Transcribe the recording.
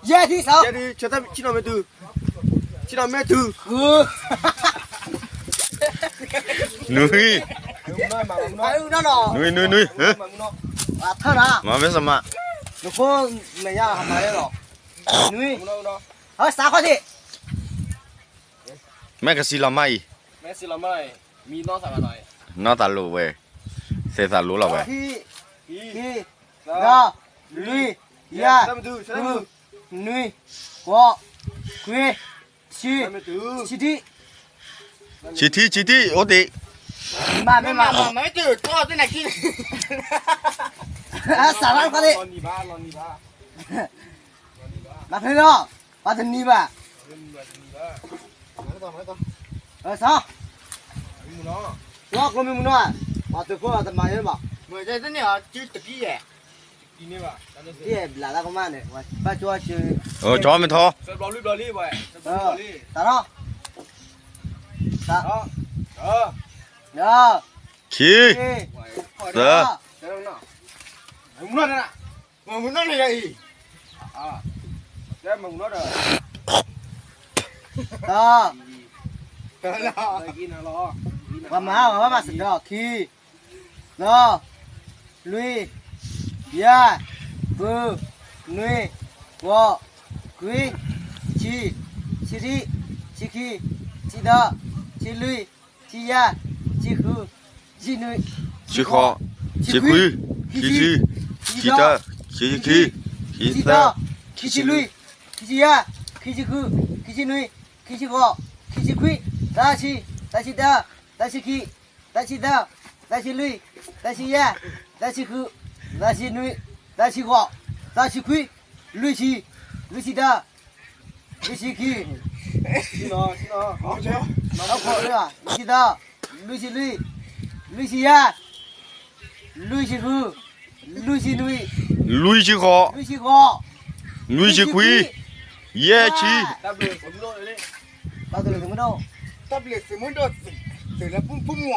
ယဲၢ်ထံၣ်သီ, ယဲၢ်ထံၣ်, ဆံနီၤမ့ၢ်တုၤ, ဆံနီၤမ့ၢ်တုၤ, ဃု, နွံ, နွံနွံနွံ, ထၢၣ်နၤ, မၤမ့ၢ်စမး, နဖိမဲာ်ညါဟးမၤရဲလီၤ, နွံ, ဟဲစးခီၣ်ထံး, မ့ၢ်ကစံးလီၤမၢ်အံၤ, နီၢ်သးလိဝဲ, သဲးသးလိလီၤဝဲ, ခံ, သၢ, လွံၢ်, ယဲၢ်, ဃု, နွံ, ဃိး, ခွံ, ဆံ, ဆံထံၣ်, ဆံထံၣ် ဆံထံၣ် အိၣ်တ့ၢ်, မ့ၢ်မၤ, မၤမ့ၢ်တုၤကီၢ်သ့ၣ်နၤခံန့ၣ်, စးထီၣ်တခီန့ၣ်, မၤဖဲလီၤ, ပှၤတနံၤဘၣ်, စး, လီၤကျိမ့ၢ်မုၢ်နီၤ, ပှၤသုးဖိတမၤယဲဘၣ်, မ့ၢ်တန့ၢ်အီၤစုတကံယဲၢ်, ဘျးလၢကမၣ်န့ၣ်, ဘၣ်ကၠီဆၢ, ကၠီမ့ၢ်ထီ, စးထီၣ်, ခံ, သၢ, မုၢ်နီၤန့ၣ်အံၤ, မုၢ်နီၤဒီး, ပှၤမၤအီၤဘၣ်မၤစ့ၢ်ကီး, ခံ, သၢ, လွံၢ်, ယဲၢ်, ဃု, နွံ, ဃိး, ခွံ, ဆံ, ဆံထံၣ်, ဆံခံ, ဆံသၢ, ဆံလွံၢ်, ဆံယဲၢ်, ဆံဃု, ဆံနွံ, ဆံဃိး, ဆံခွံ, ခံဆံ, ခံဆံတၢ, ခံဆံခံ, ခံဆံသၢ, ခံဆံလွံၢ်, ခံဆံယဲၢ်, ခံဆံဃု, ခံဆံနွံ, ခံဆံဃိး, ခံဆံခွံ, သၢဆံ, သၢဆံတၢ, သၢဆံခံ, သၢဆံသၢ, သၢဆံလွံၢ်, သၢဆံယဲၢ်, သၢဆံဃု, သၢဆံနွံ, သၢဆံဃိး, သၢဆံခွံ, လွံၢ်ဆံ, လွံၢ်ဆံတၢ, လွံၢ်ဆံခံ, လွံၢ်ဆံသၢ, လွံၢ်ဆံလွံၢ်, လွံၢ်ဆံယဲၢ်, လွံၢ်ဆံဃု, လွံၢ်ဆံနွံ, လွံၢ်ဆံဃိး, လွံၢ်ဆံခွံ, ယဲၢ်ဆံ, တၢ်ဘျုးသုးမုၢ်ဒိၣ်, သုးလၢပူၤမူၤ,